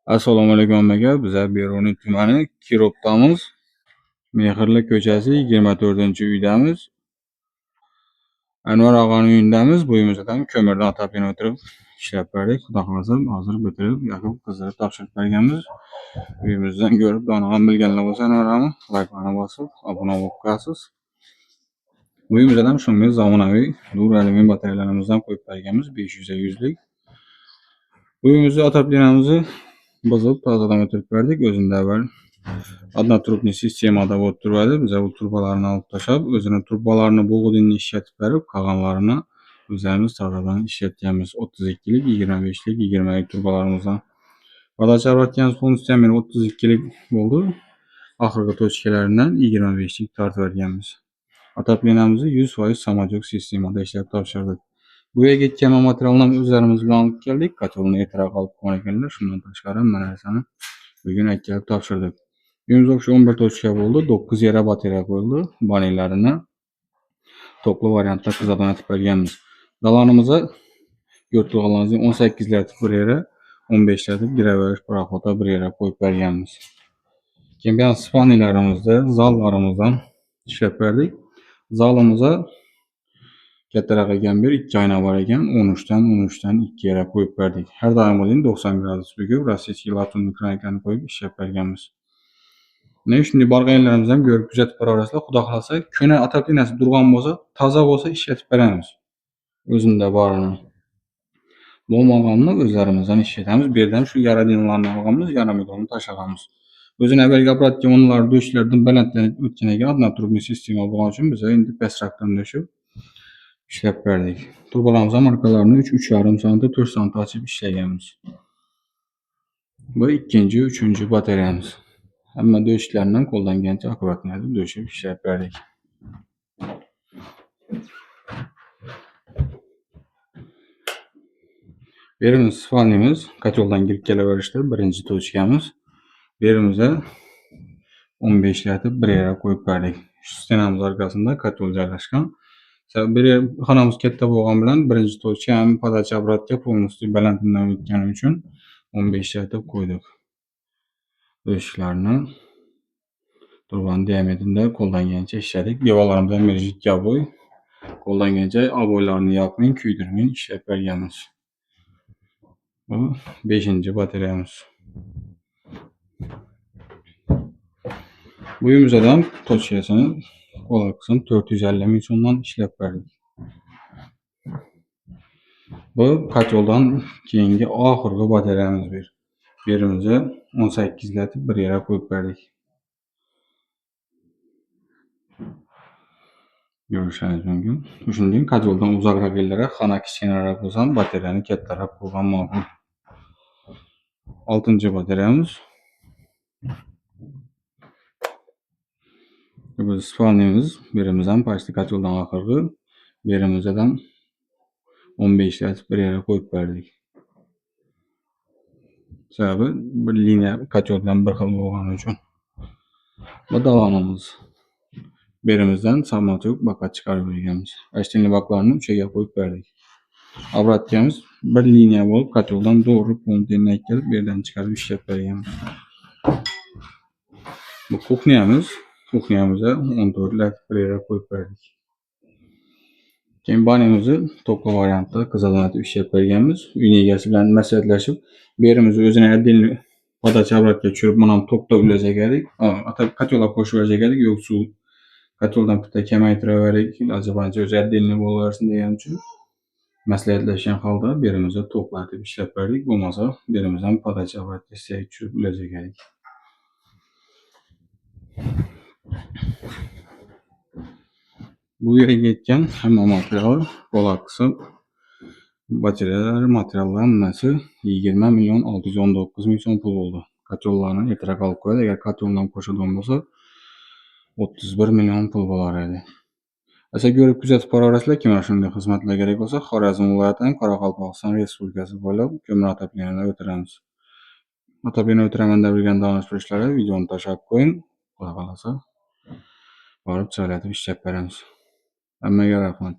Assalomu alaykum hammaga. Biza Beruniy tumani Kirobdamiz. Mehrli ko'chasi 24-uydamiz. Anvar og'aning uyindamiz. Bu uyimizdan ko'mirdan отопление o'tirib ishlab berdik. Xudo xohlasa hozir bitirib, yoqib, qizdirib topshirib berganmiz. Uyimizdan ko'rib, donig'an bilganlar bo'lsa Anvar og'ani layklarni bosib, obuna bo'lib qo'yasiz. Bu uyimizdan ham shunday zamonaviy duralyumin batareyalarimizdan qo'yib berganmiz, 500 100lik. Bu uyimizni отопление mizni buzib tozadan o'tirib berdik. O'zida avval однотрубный sistemada bo'lib turadi. Biz bu trubalarni olib tashlab, o'zini trubalarini bo'g'idini ishlatib berib, qolganlarini o'zlarimiz tozadan ishlatganmiz. 32lik, 25lik, 20lik trubalarimizdan. Подача обратка miz полностью 32lik bo'ldi. Oxirgi точка laridan 25lik tortib berganmiz. Отопление mizni 100% самотек sistemada ishlab topshirdik. Bu yerga ketgan materialni ham o'zlarimiz bilan olib keldik. Котёл ni ertaroq olib qo'ygan ekanlar. Shundan tashqari hamma narsani bugun aytib topshirdik. Uyimiz общий 11 точка bo'ldi. 9 yera batareya qo'yildi. Banelarini tokli variantda qizadan etib berganmiz. Dalanimizni ko'rib turganlaringizdek 18 latib bir yera, 15 latib giraverish проход a bir yera qo'yib berganmiz. Keyin bu спальный larimizda, zallarimizdan ishlab berdik. Zalimizda kattaroq ekan bir ikki oyna bor ekan, 13 dan 13 dan ikki yera qo'yib berdik. Har doim 90 gradus bukib, российский латунный краник larni qo'yib ishlab berganmiz. Mana shunday borgan yerlarimizni ham ko'rib kuzatib boraverasizlar. Xudo xohlasa, ko'na отопление si turgan bo'lsa, toza bo'lsa ishlatib beramiz. O'zida borini. Bo'lmaganini o'zlarimizdan ishlatamiz. Bu yerdan shu yaradinlarni olganmiz, yaramidonni tashlaganmiz. O'zini avvalgi обратка o'nlar do'shlardan balanddan o'tgan ekan, однотрубный sistema bo'lgani uchun biz endi pastroqdan do'shib ishlab berdik. Trubalarimiz ham orqalarini 3, 3,5 santi, 4 santi ochib ishlaganmiz. Bu ikkinchi, uchinchi batareyamiz. Hamma do'shlarni qo'ldan kelgancha аккуратно do'shib ishlab berdik. Berimiz спальный miz котёл dan kirib kelaverishda birinchi точка miz. Berimizda 15 latib bir yera qo'yib berdik. Shu стена miz orqasida котёл joylashgan. Bir yer xonamiz katta bo'lgani bilan birinchi точка ham подача обратка полностью balanddan o'tgani uchun 15 latib qo'ydik. Do'shlarni turbani diametrida qo'ldan kelgancha ishladik. Devorlarimiz ham жидкий обой. Qo'ldan kelgancha обой larni yoqmay, kuydirmay ishlab berganmiz. Bu 5-batareyamiz. Bu uyimizdan точка sini qo'l qism 450 ming so'mdan ishlab berdik. Bu котёл dan keyingi oxirgi batareyamiz bir. Berimizni 18 latib bir yera qo'yib berdik. Ko'rishingiz mumkin. Shundan котёл dan uzoqroq yerlarga xona kichkinaroq bo'lsa ham batareyani kattaroq qo'ygan ma'qul. 6-batareyamiz. Bu спальный miz, berimiz ham почти котёл dan oxirgi, berimizdan 15 latib bir yera qo'yib berdik. Sababi bir liniya котёл bilan bir xil bo'lgani uchun. Bu dalanimiz. Berimizdan самотек baqa chiqarib berganmiz. Ashtinli baklarni 3ga qo'yib berdik. Обратка miz bir liniya bo'lib котёл dan to'g'ri pontinni kelib bu yerdan chiqarib ishlab berganmiz. Bu кухня miz. Кухня mizda 14 lat bir yera qo'yib berdik. Keyin banimizni tokli variantda qizalanatib ishlab berganmiz. Uyning egasi bilan maslahatlashib, berimizni o'zini отдельный подача обратка tushirib, mana bu tokda ulashak edik. Котёл ga qo'shib yuborsak edik, yo'q suv котёл dan bitta kamaytiraverdik, iloji boricha o'zi отдельный bo'laversin degan uchun maslahatlashgan holda berimizni toklatib ishlab berdik. Bo'lmasa berimizdan подача обратка tushirib ulashak edik. Bu yerga ketgan hamma material, po'lat qism, batareyalar, materiallar hammasi 20 million 619 ming so'm pul bo'ldi. Котёл larni ertaroq olib qo'yadi. Agar котёл dan qo'shadigan bo'lsa 31 million pul bo'lar edi. Asa ko'rib kuzatib boraverasizlar. Kimlar shunday xizmatlar kerak bo'lsa, Xorazm viloyatining Qoraqalpog'iston Respublikasi bo'ylab ko'mir отопление ni o'tiramiz. Отопление o'tiraman deb yurgan tanish bilishlarga videoni tashlab qo'ying. Xudo xohlasa borib chiroylatib ishlab beramiz. Hammaga rahmat.